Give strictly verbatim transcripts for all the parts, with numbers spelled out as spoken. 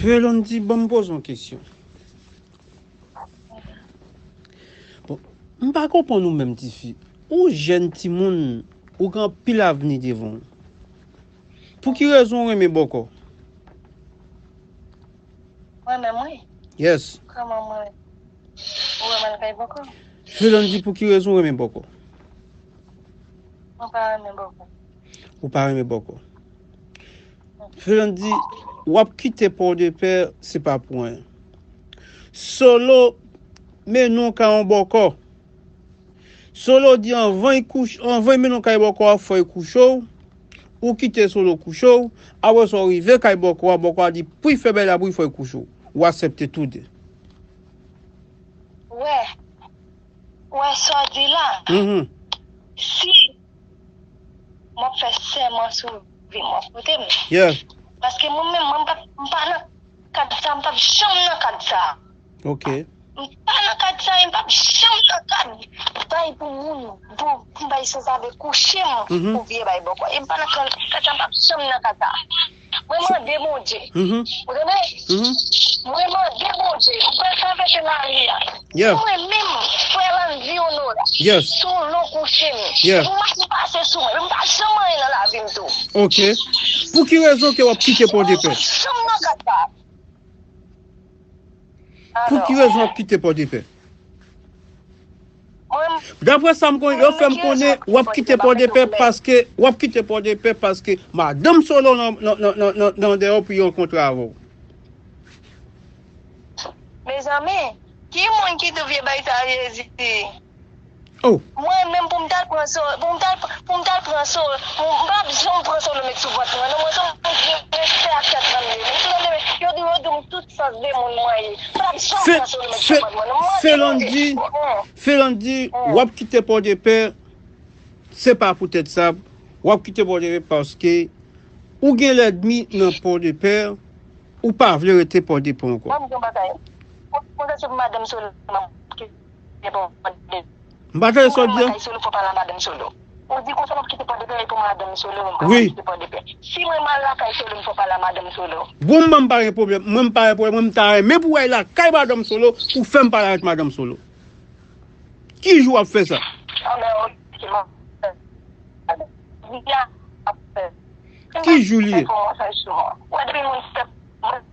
Felon di, ban m poze yon kesyon. Bon, m pa konprann ou menm, tifi. Ou jèn timoun, ou gen anpil avni devan w. Pou ki rezon w renmen bòkò? Mwen menm, wi. Yes. Kòman mwen? Ou wè m al kay bòkò? Felon di, pou ki rezon w renmen bòkò? Mwen pa renmen bòkò. Ou pa renmen bòkò. Felon di, w ap kite Pòdepè, se pa pou anyen. Solo mennen w kay yon bòkò. Solo di anvan l kouche, anvan l mennen w kay bòkò a, fò l kouche w. Ou kite Solo kouche w. Apre sa, w rive kay bòkò a, bòkò a di pou l fè bay la pou l fò l kouche w. Ou aksepte tou de. Wè, wè sa w di la. Mhm. Si m ap fè sèman sou vi m, w ap koute m. Yeah. Paske mwen menm, mwen pa, m pa nan kad sa, m p ap janm nan kad sa. Ok. M pa nan kad sa, m p ap janm nan kad bay pou moun, pou, pou bay sanzave kouche m, Mhm. Pou vye bay bòkò. E m pa nan kad, kad sa, m p ap janm nan kad sa. Mwen mande Bondye. Mhm. Ou tande? Mhm. Mwen mande Bondye. Mwen travèse lari a. Yeah. Mwen menm, frè Landy Honoré. Yes. Solo kouche m. Yeah. Pou m pase sou mwen. M pa janm anyen nan lavi m tou. Ok. Pou ki rezon ke w ap kite Pòdepè? Janm nan kad sa. Pou ki rezon w ap kite Pòdepè? Mwen, Daprè sa m konnen, yo fè m konnen w ap kite Pòdepè paske, w ap kite Pòdepè paske madanm Solo nan, nan, nan, nan, nan, nan dèyè w pou l rankontre avè w. Mezanmi, ki moun ki di vye bay sa, Jezi? Oh. Mwen menm pou m t al pran Solo, pou m t al, pou m t al pran Solo, pou m p ap janm pran Solo met sou vant mwen. Non, mwen se yon moun ki gen respè ak tèt mwen. Ou tande, yo di, yo di m tout sòs de moun mwen ye. M p ap janm Fe- pran Solo met fe- sou vant mwen. Non, mwen Felon di, Mm. Felon di, w ap kite Pòdepè, se pa poutèt sa, w ap kite Pòdepè paske ou gen lènmi nan Pòdepè, ou pa vle rete Pòdepè ankò. Mwen, m gen bagay. Konsa se pou madanm Solo, m ap kite Pòdepè. M pa tande sa w di an. Lakay Solo, fò pale a madanm Solo. Ou di konsa m ap kite Pòdepè, e pou madanm Solo, m pa Wi. Kite Pòdepè. Si mwen mal lakay Solo, m fò pale a madanm Solo. Bon, mwen m pa gen pwoblèm, mwen m pa gen pwoblèm, mwen m ta renmen pou w al lakay madanm Solo, pou fè m pale avèk madanm Solo. Ki jou w ap fè sa? Ah, ben, ok, m ap fè. Byen, m ap fè. Ki jou li ye? Kòman fè sou mwen? Wè, depi moun fè, mwen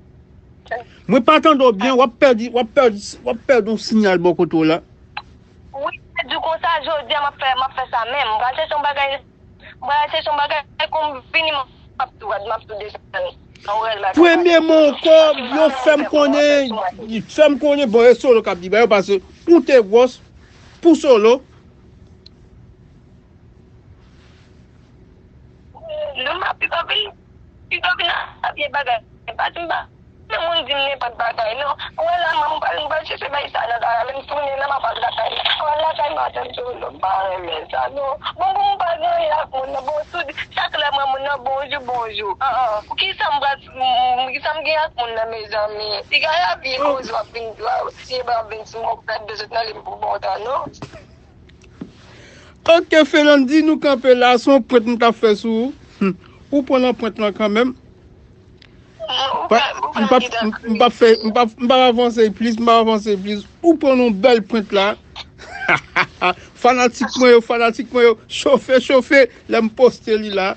Mwen pa tande w byen, w ap pèdi, w ap pèdi, w ap pèdi yon sinyal bò kote w la. Wi, se di konsa, jodi a, m ap fè, m ap fè sa menm. M pral chèche yon bagay, m pral chèche yon bagay, kon m vini, m ap tou, m ap tou desann. Nan rèl bagay. Premye mwen ankò, yo fè m konnen, fè m konnen, bon, e Solo k ap di bagay, paske ou te gwòs pou Solo. Non, m ap pito vin, pito vin ap vye bagay. Pa di m pa, men moun di m nenpòt bagay, non. Ou wè la, mwen, m pral, m pral chèche bay sa nan kay la, men m tounen la, m ap al lakay la. M al lakay madanm Solo, m pa renmen sa, non. Bon, bon, m pa gen anyen ak moun nan. Bon, tout, chak lè m wè moun nan, bonjou, bonjou. An, an. Pou ki sa m pral, m, m, ki sa m gen ak moun nan, mezanmi? Piga y ap vye koze w ap vin, w ap vin sou mwen, w ap pèdi de sot nan li pou bon tan, non. Ok, Felandy, nou kanpe la. Se yon pwent m t ap fè sou ou. Hmm. Ou pran nan pwent lan kanmenm. M p ap, m p ap fè, m p ap, m p ap avanse plis, m p ap avanse plis. Ou pran yon bèl pwent la. Fanatik mwen yo, fanatik mwen yo, chofe, chofe, lè m poste li la.